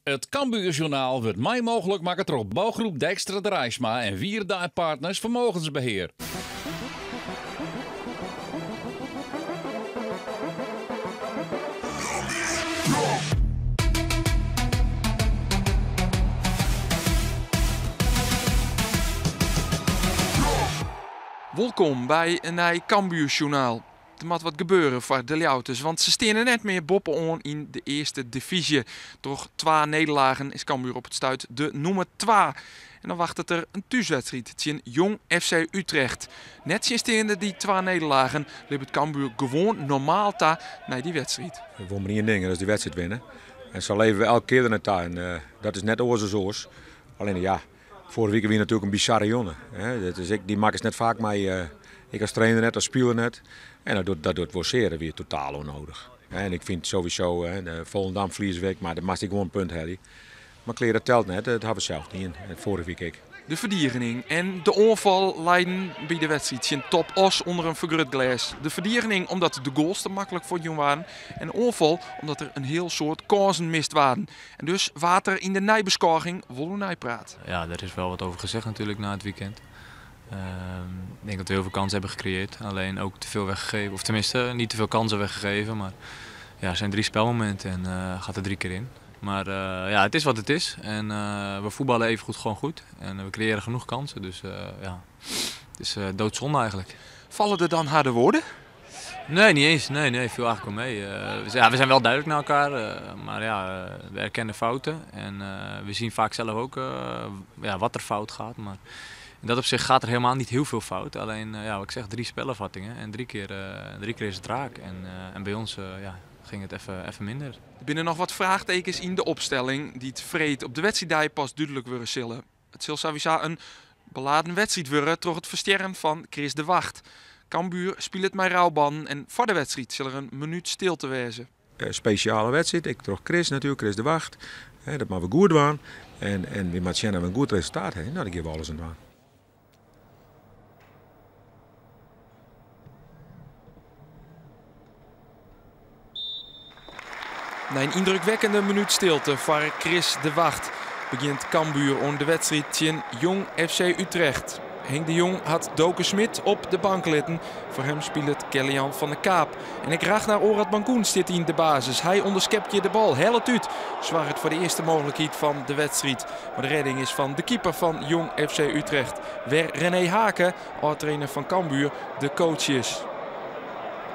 It Cambuurjournaal wurdt mei mooglik makke troch Bouwgroep Dijkstra Draisma en Wierda en Partners Vermogensbeheer. Wolkom by in nij Cambuursjoernaal. Der moat wat gebeuren foar de Ljouwerters, want se steane net mear boppe-oan yn de earste divyzje. Troch twa nederlagen is Cambuur op it stuit de nûmer twa. En dan wachtet der in thúswedstriid tsjin Jong FC Utrecht. Nettsjinsteande dy twa nederlagen libbet Cambuur gewoan normaal ta nei dy wedstriid. We wolle mar ien ding en dat is dy wedstriid winne. En sa leve we elke kear der nei ta en dat is net oars as oars. Allinne ja, Foarige wike wie natuerlik in bizarre jûn. Dat is ek, dy makkest net faak mei, ek as trainer net, as spiler net. En dat docht, dat docht wol sear, dat wie totaal ûnnedich. En ik fyn sowieso, de Volendam ferlieze we ek, mar dêr moatst ek gewoan in punt helje. Mar klear, dat telt net, dat hawwe we sels dien. En foarige wike ek. De ferdigening en de oanfal leiden by de wedstriid tsjin Top Oss ûnder in fergrutglês. De ferdigening omdat de goals te maklik fuortjûn waarden en de oanfal omdat der in hiel soad kânsen mist waarden. En dus waard der yn de neibeskôging wol oer neipraat. Ja, der is wel wat over gezegd natuurlijk na het weekend. Ik denk dat we heel veel kansen hebben gecreëerd. Alleen ook te veel weggegeven. Of tenminste, niet te veel kansen weggegeven. Maar ja, er zijn 3 spelmomenten en gaat er 3 keer in. Maar ja, het is wat het is. En we voetballen evengoed gewoon goed. En we creëren genoeg kansen. Dus ja, het is doodzonde eigenlijk. Vallen er dan harde woorden? Nee, niet eens. Nee, nee, viel eigenlijk wel mee. We zijn wel duidelijk naar elkaar, maar we erkennen fouten. En we zien vaak zelf ook wat er fout gaat. Maar in dat opzicht gaat er helemaal niet heel veel fout. Alleen, wat ik zeg, 3 spelafvattingen en 3 keer is het raak. En bij ons ging het even minder. Er binnen nog wat vraagtekens in de opstelling die het vreed op de wedstrijd pas duidelijk worden zullen. Het zal sowieso een beladen wedstrijd worden door het versterren van Chris de Wagt. Cambuur speelt met rouwbanden en voor de wedstrijd zal er een minuut stilte wezen. Speciale wedstrijd, ik troch Chris natuurlijk, Chris de Wagt. Hè, dat moeten we goed doen. En we moeten zien dat we een goed resultaat hebben. Nou, daar geven we alles aan doen. Na een indrukwekkende minuut stilte voor Chris de Wagt begint Cambuur om de wedstrijd tegen Jong FC Utrecht. Henk de Jong had Doke Schmidt op de bank litten. Voor hem speelt Kellyan van der Kaap. En ik Ragnar Oratmangoen zit in de basis. Hij onderschept je de bal. Hel het uit. Zwaar het voor de eerste mogelijkheid van de wedstrijd. Maar de redding is van de keeper van Jong FC Utrecht. Waar René Hake, oud-trainer van Cambuur, de coach is.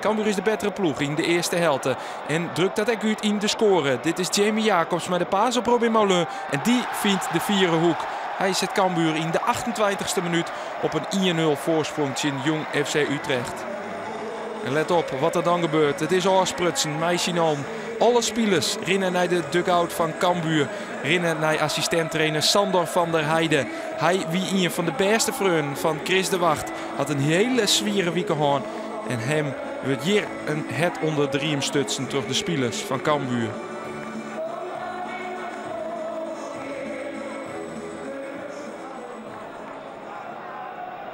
Cambuur is de betere ploeg in de eerste helft. En drukt dat ook uit in de score. Dit is Jamie Jacobs met de paas op Robin Maulun. En die vindt de vierde hoek. Hij zet Cambuur in de 28e minuut op een 1-0 voorsprong tegen Jong FC Utrecht. En let op wat er dan gebeurt. Het is afsprutsen, Meisjenon. Alle spelers rennen naar de dugout van Cambuur. Rennen naar assistent-trainer Sandor van der Heijden. Hij, wie een van de beste vrienden van Chris de Wagt, had een hele zwiere week gehad. En hem wordt hier een het onder de riem stutsen door de spelers van Cambuur.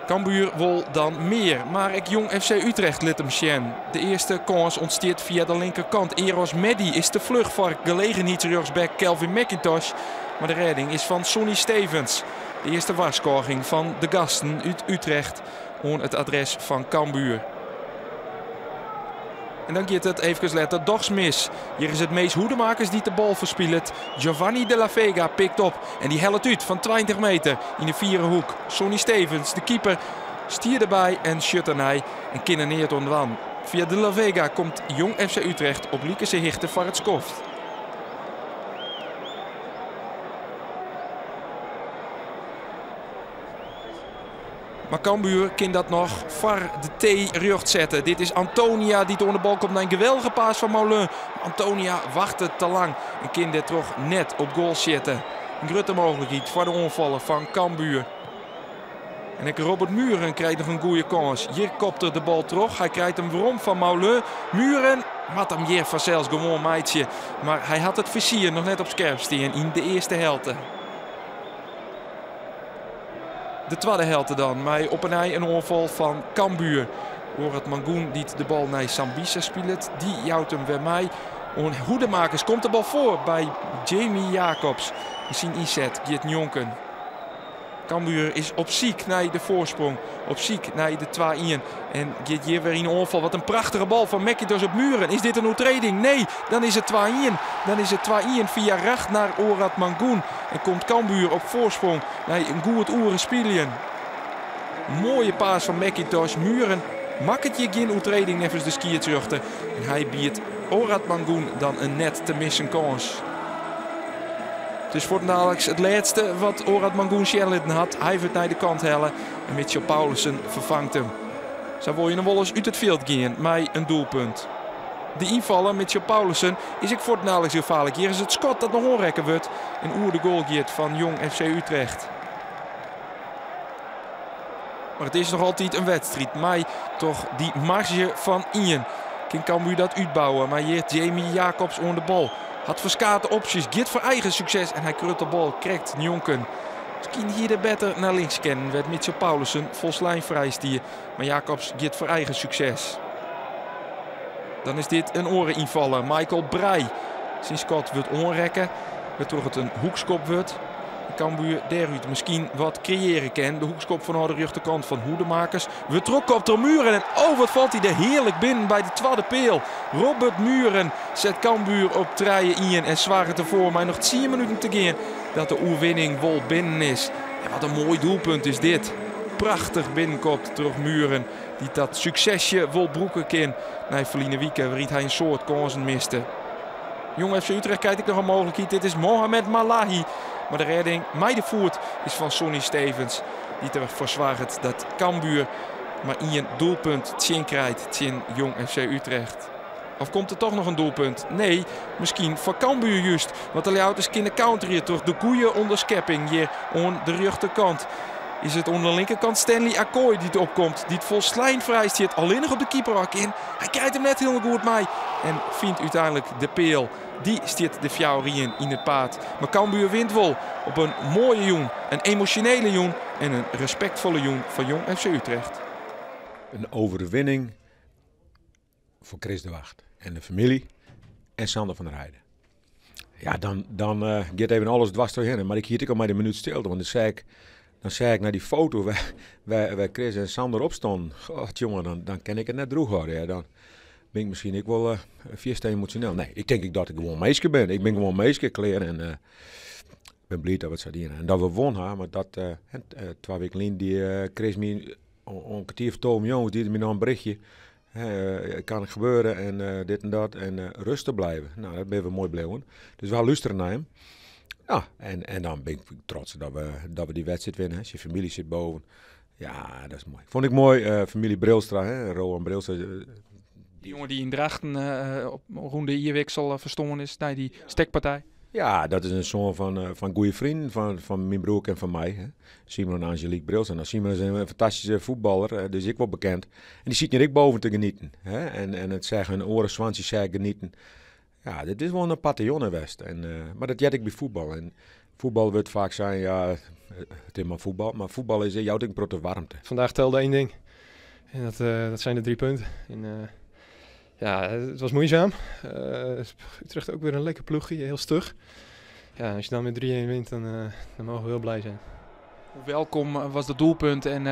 Cambuur wil dan meer, maar ik Jong FC Utrecht liet hem zien. De eerste kans ontstaat via de linkerkant. Eros Meddi is te vlug voor gelegenheidsrechtsback Calvin McIntosh. Maar de redding is van Sonny Stevens. De eerste waarschuwing van de gasten uit Utrecht aan het adres van Cambuur. En dan gaat het even later doch mis. Hier is het Mees Hoedemakers die de bal verspielt. Giovanni de la Vega pikt op en die helpt uit van 20 meter in de vierde hoek. Sonny Stevens, de keeper, stier erbij en shut ernaar en kinderneert onderaan. Via de la Vega komt Jong FC Utrecht op Liekese Hichte voor het skoft. Maar Cambuur kan dat nog voor de T recht zetten. Dit is Antonia die door de bal komt naar een geweldige paas van Maulun. Antonia wachtte te lang en kan dit toch net op goal zetten. Een grote mogelijkheid voor de onvallen van Cambuur. En ik Robert Mühren krijgt nog een goede kans. Hier kopt er de bal terug. Hij krijgt hem waarom van Maulun. Mühren, wat hem hier van zelfs gewoon meidje. Maar hij had het vizier nog net op scherp staan in de eerste helft. De tweede helft dan, maar op een ei een onval van Cambuur. Oratmangoen die de bal naar Sambissa speelt, die jouwt hem weer mij. Oan Hoedemakers komt de bal foar by Jamie Jacobs. Syn ynset giet njonken. Cambuur is op syk nei de foarsprong. Op syk nei de 2-1. En giet hjir wer yn oanfal. Wat in prachtige bal fan McIntosh op Muren. Is dit in oertrêding? Nee, dan is it 2-1. Dan is it 2-1 fia Ragnar Oratmangoen. En komt Cambuur op foarsprong nei in goed oere spyljen. Moaie pass fan McIntosh. Muren makket hjir gjin oertrêding neffens de skiedsrjochter. En hy biedt Oratmangoen dan in net te missen kâns. It is fuortendaliks it lêste wat Oratmangoen sjen litten hat. Hy wurdt nei de kant helle en Mitchell Paulissen ferfangt him. Sa wolle je noch wolris út it fjild gean mei in doelpunt. De ynfaller Mitchell Paulissen is ek fuortendaliks gefaarlik. Hjir is it skot dat noch oanrekke wurdt en oer de goal giet fan Jong FC Utrecht. Mar it is noch altyd in wedstriid mei troch dy marzje fan ien. Kin Cambuur dat útbouwe, mar hjir Jamie Jacobs oan de bal. Hat ferskate opsjes, giet foar eigen sukses en hy krut de bal krekt njonken. Miskien hie er better nei links kinnen, wêr't Mitchell Paulissen folslein frij stie. Mar Jacobs giet foar eigen sukses. Dan is dit in oare ynfaller, Michael Breij. Syn skot wurdt oanrekke, wêrtroch it in hoekskop wurdt. Cambuur dêrút miskien wat kreëarje kin. De hoekskop fanôf de rjochterkant fan Hoedemakers wurdt trochkopt troch Muren. En oh, wat falt hy der hearlik binnen by de twadde peal. Robert Muren set Cambuur op 3-1 en soarget derfoar mei noch 10 minuten te gean dat de oerwinning wol binnen is. En wat in moai doelpunt is dit. Prachtich binnenkopt troch Muren, dy't dat suksesje wol brûke kin. Nei ferline wike wêryn't hy in soad kânsen miste. Jong FC Utrecht krijt ek noch in mooglikheid. Dit is Mohamed Malahi. Mar de rêding mei de foet is fan Sonny Stevens. Dy't derfoar soarget dat Cambuur mar ien doelpunt tsjin krijt tsjin Jong FC Utrecht. Of komt der toch noch in doelpunt? Nee, miskien foar Cambuur just. Want de Ljouwerters kinne counterje troch de goede ûnderskepping hjir oan de rjochterkant. Is it oan de linkerkant Stanley Akoy dy't opkomt, dy't folslein frij stiet, allinnich op de keeper ôf kin. Hy krijt him net hielendal goed mei en fynt úteinlik de peal. Dy stiet de 4-1 yn it paad. Mar Cambuur wint wol op in moaie jûn, in emosjonele jûn en in respektfolle jûn foar Jong FC Utrecht. In overwinning voor Chris de Wagt en de familie en Sander van der Heijden. Ja, dan giet even alles dwers trochhinne. Mar ik hie it ek al mei de minút stilte, want dan seach ik nei dy foto wêr Chris en Sander op stonden. God, jonge, dan kin ik it net droech hâlde. Ja, dan bin ik miskien ek wol fierste emosjoneel. Nee, ik tink ek dat ik gewoan minske bin. Ik bin gewoan minske, klear. En ik bin bliid dat we it sa dien ha. En dat we wûn ha, mar dat 2 wiken lyn die Chris my om kertier foar 12 jûns die er my noch in berichtje. Het kan gebeuren en dit en dat en rustig blijven. Nou, dat binne we moai bleaun. Dus we ha lústere nei him. Ja, en dan bin ik trots dat we dy wedstriid winne. Syn famylje sit boven. Ja, dat is moai. Fûn ik moai, famylje Brilstra, hè, Roan Brilstra. Dy jonge dy't yn Drachten op rûn de jierwiksel ferstoarn is nei dy stekpartij. Ja, dat is in soan fan goede freonen fan myn broer en fan my. Hè. Simon en Angelique Brilstra. Nou, Simon is in fantastyske fuotballer, dus ek wol bekend. En dy sit hjir ek boven te genieten. Hè. En it seach in oare soantsje seach genieten. Ja, dit is wol in aparte jonge west. En mar dat heart ek by fuotbal. En fuotbal wurdt faak sein, ja, it is mar fuotbal. Mar fuotbal is, jout ek in protte waarmte. Vandaag telde één ding. En dat zijn de 3 punten. En ja, het was moeizaam. Utrecht ook weer een lekker ploegje, heel stug. Ja, als je dan met 3-1 wint, dan mogen we heel blij zijn. Hoe welkom was dat doelpunt en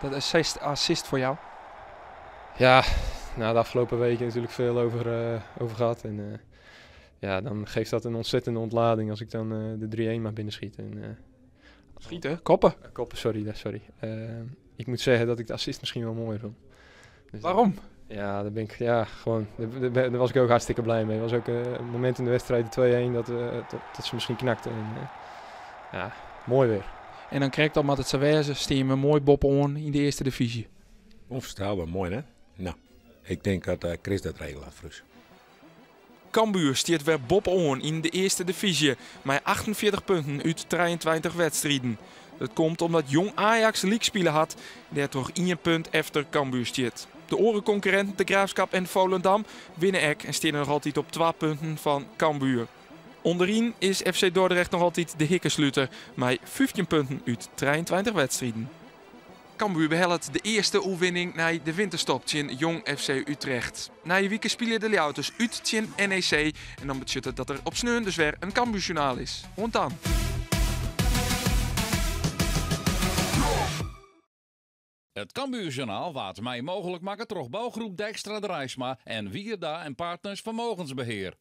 dat assist voor jou? Ja, de afgelopen weken natuurlijk veel over gehad. En dan geeft dat een ontzettende ontlading als ik dan de 3-1 maar binnenschiet. En Schieten? Koppen? Koppen, sorry, ja, sorry. Ik moet zeggen dat ik de assist misschien wel mooier vond. Dus Waarom? Ja, daar ben ik, ja, gewoon, daar, daar, daar was ik ook hartstikke blij mee. Het was ook een moment in de wedstrijd, de 2-1, dat ze misschien knakten. En ja, mooi weer. En dan krijgt dat met het Saverse, steam een mooi bop on in de eerste divisie. Onvoorstelbaar mooi, hè? Nou, ik denk dat Chris dat regelt had, Frus. Cambuur stiet wer bop on in de eerste divisie, met 48 punten uit 23 wedstrijden. Dat komt omdat Jong Ajax lykspile hat, dêr troch 1 punt efter Cambuur stiet. De oare konkurrinten, de Graafschap en Volendam, winne ek en steane noch altyd op 2 punten fan Cambuur. Underyn is FC Dordrecht noch altyd de hikkesluter, mei 15 punten út 23 wedstriden. Cambuur behellet de earste oerwinning nei de winterstop tsjin Jong FC Utrecht. Nije wike spylje de Ljouwerters út tsjin NEC en dan betsjut it dat der op sneon dus wer in Cambuurjournaal is. Oant dan! It Cambuurjournaal waard mei mooglik makke troch bougroep Dijkstra Draisma en Wierda en Partners Vermogensbeheer.